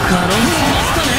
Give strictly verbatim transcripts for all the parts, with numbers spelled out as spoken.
カロンスマスタね。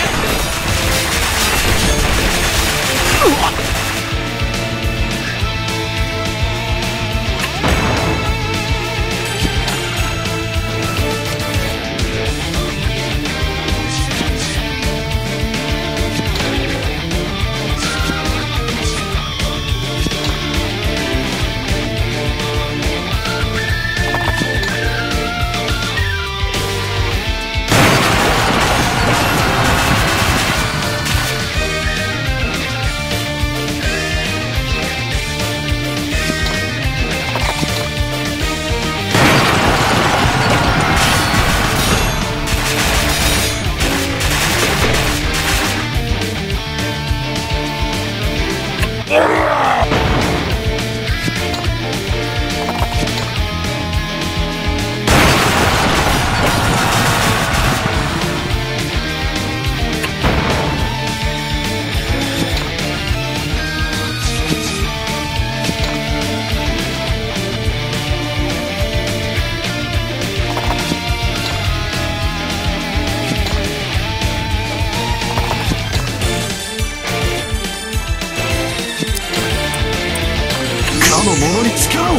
かの者に力を。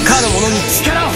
かの者に力を。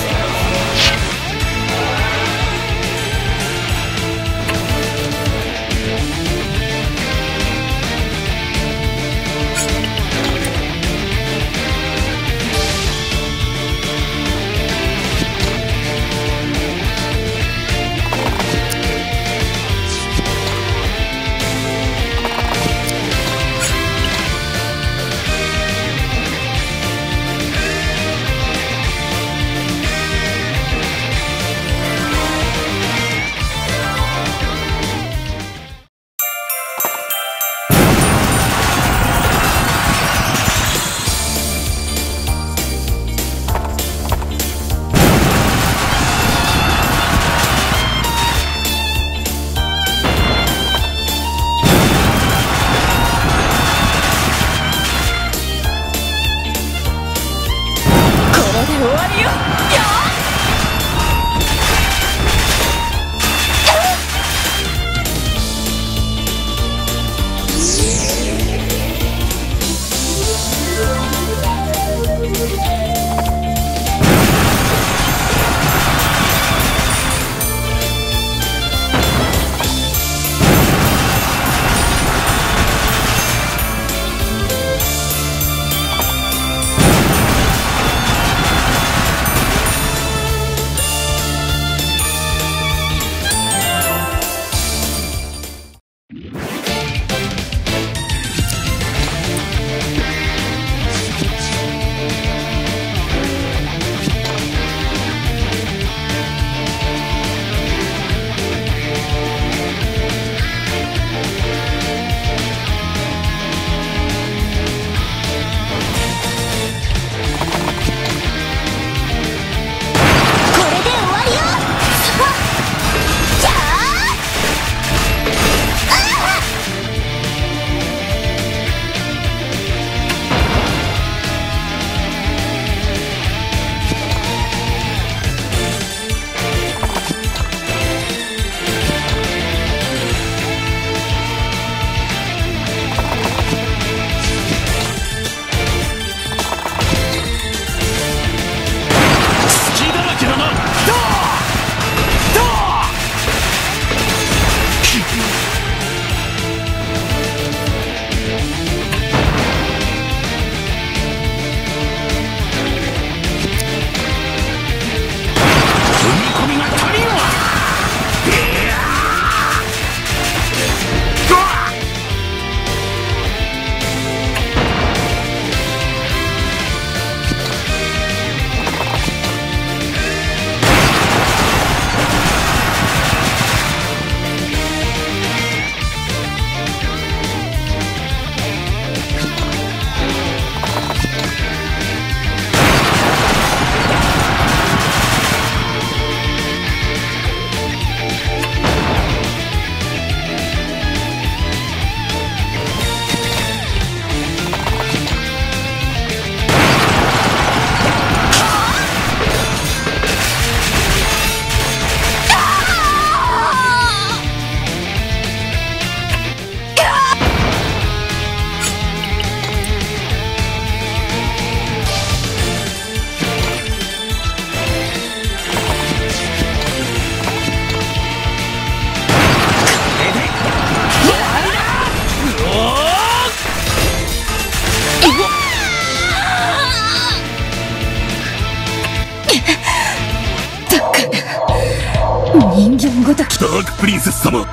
ダークプリンセス様。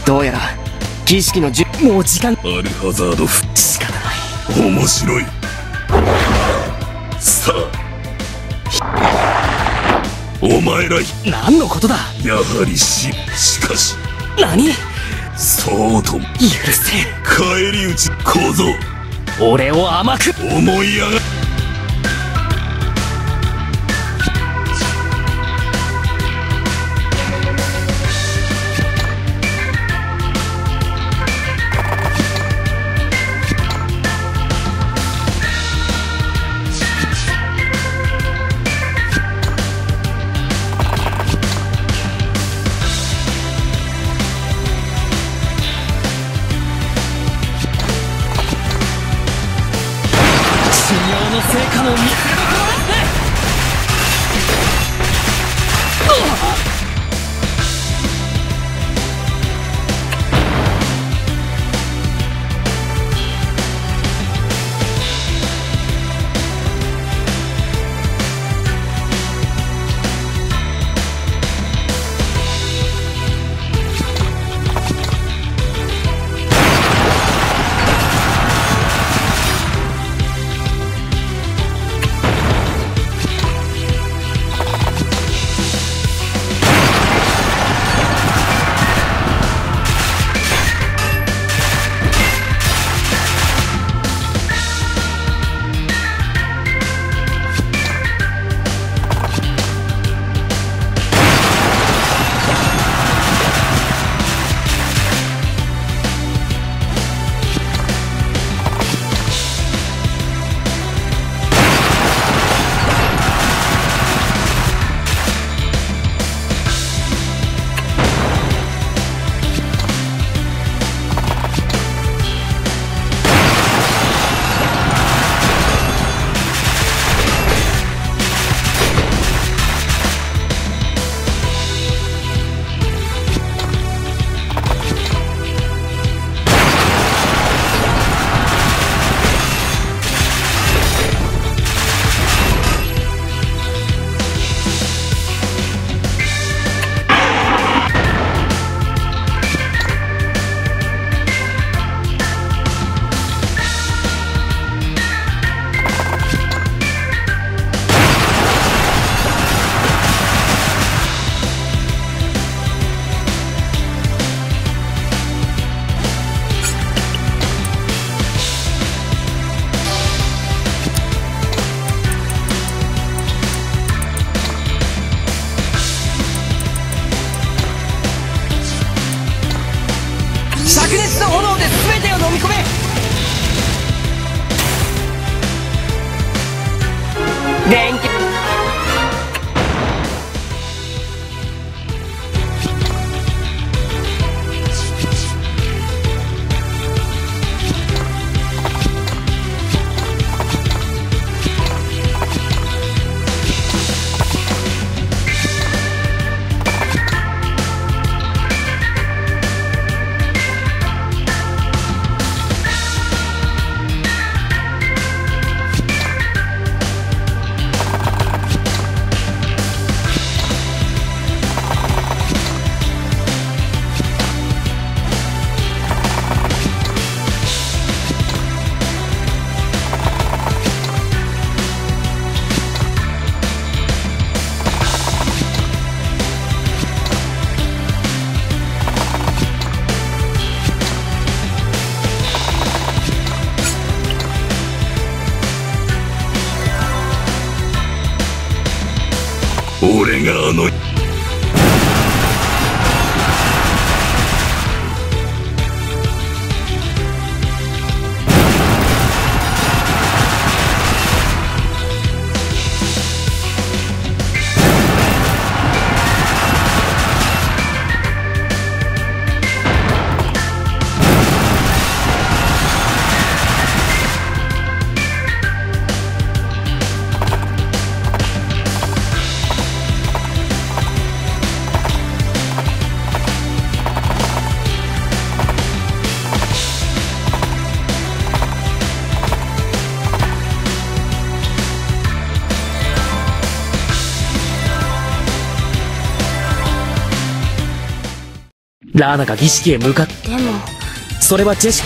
どうやら儀式のじゅ、もう時間。アルハザード。仕方ない。面白い。さあ、お前ら。何のことだ？やはりし、しかし。何？そうとも。許せん。返り討ち、小僧。俺を甘く思い上が。修行の成果の見せどころだ。灼熱の炎で全てを飲み込め。電気。俺があのラーナが儀式へ向かっでも、それはジェシ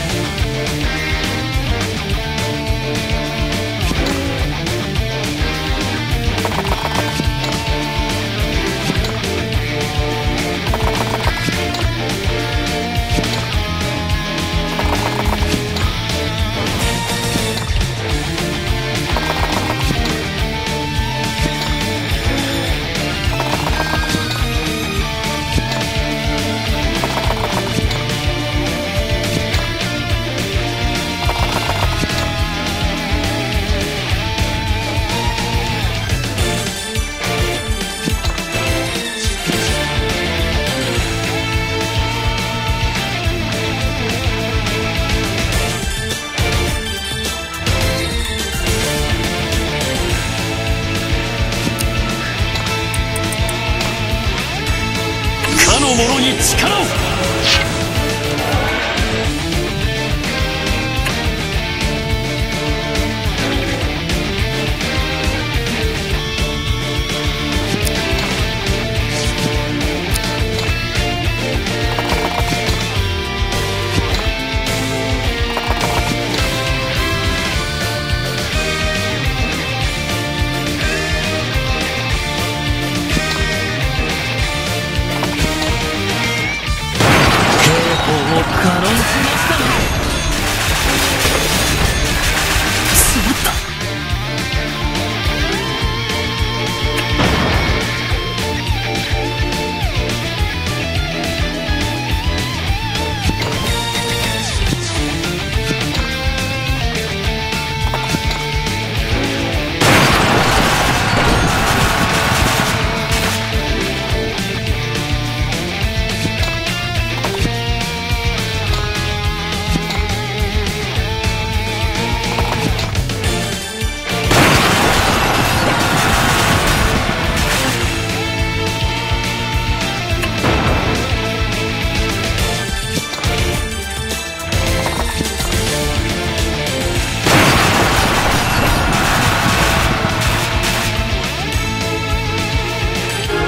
かの者に力を。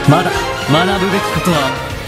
まだ学ぶべきことは